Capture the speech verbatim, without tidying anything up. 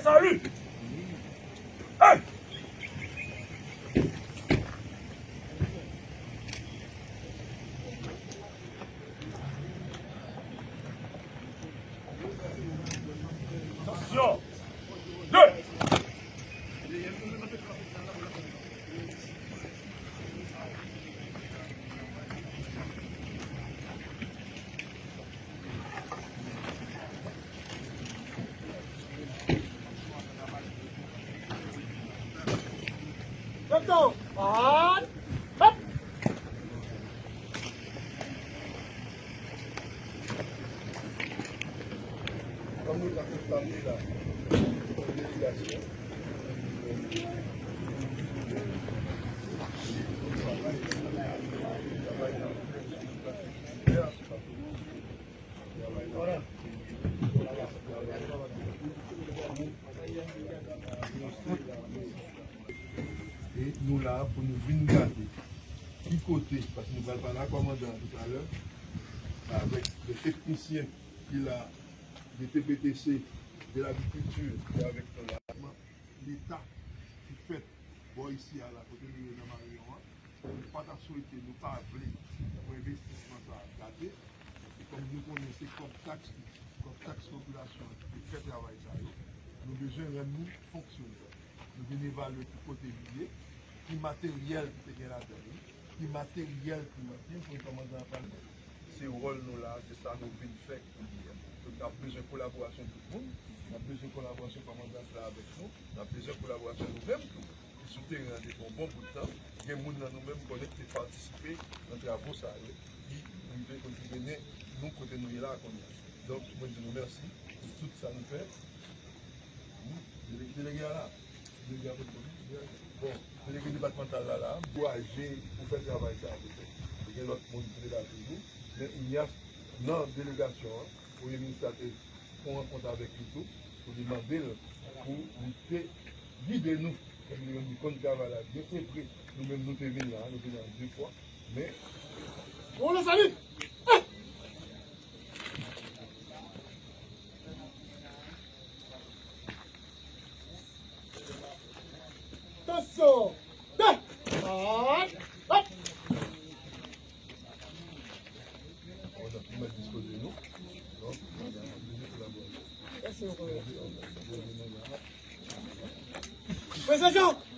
Salut! Hey! Attention! Deux! Attention! One! Hop! Kòm nou ta konstante la, delegasyon. E nou la pou nou vin gade ki kote, paske nou pral pale ak kòmandan an toutalè, avèk le teknisyen ki la, de T P T C, de lagrikilti, ki avèk nou la. Leta ki fèt bò isi a la, kote nou ye nan Mariyon an, nou pa ta swete, nou pa vle pou envestisman sa a gate. E kòm nou konnen se kòb taks, kòb taks popilasyon an ki te fè travay sa yo, nou bezwen rann li fonksyonèl. Nou vin evalye ki kote li ye, ki materyèl ki te gen ladan li, ki materyèl ki manke, pou kòmandan an pral mete. Se wòl nou la, se sa nou vin fè kounye a. Donk, n ap bezwen kolaborasyon tout moun, n ap bezwen kolaborasyon kòmandan an avèk nou, n ap bezwen kolaborasyon nou menm tou. Ki sou teren an depi yon bon bout tan, gen moun nan nou menm konnen ki te patisipe nan travo sa yo, ki rive konn ki mennen nou kote nou ye la kounye a. Donk, mwen di nou mèsi pou tout sa nou fè. Wi, delege, delege a la. Delege a pot konnen. Bon, delege depatmantal la la. Ankouraje pou fè travay sa a pou fè. Gen lòt moun ki te la toujou. Men Ignace, nan delegasyon an, premye minis la te fè yon rankont avèk li tou, pou li mande l pou li te gide nou. Kòm li menm li konn travay la byen, se vre, nou menm nou te vin la, nou vin la de fwa, men. Bon, le salut! Attention! Deux! Hop! Prezan Jean!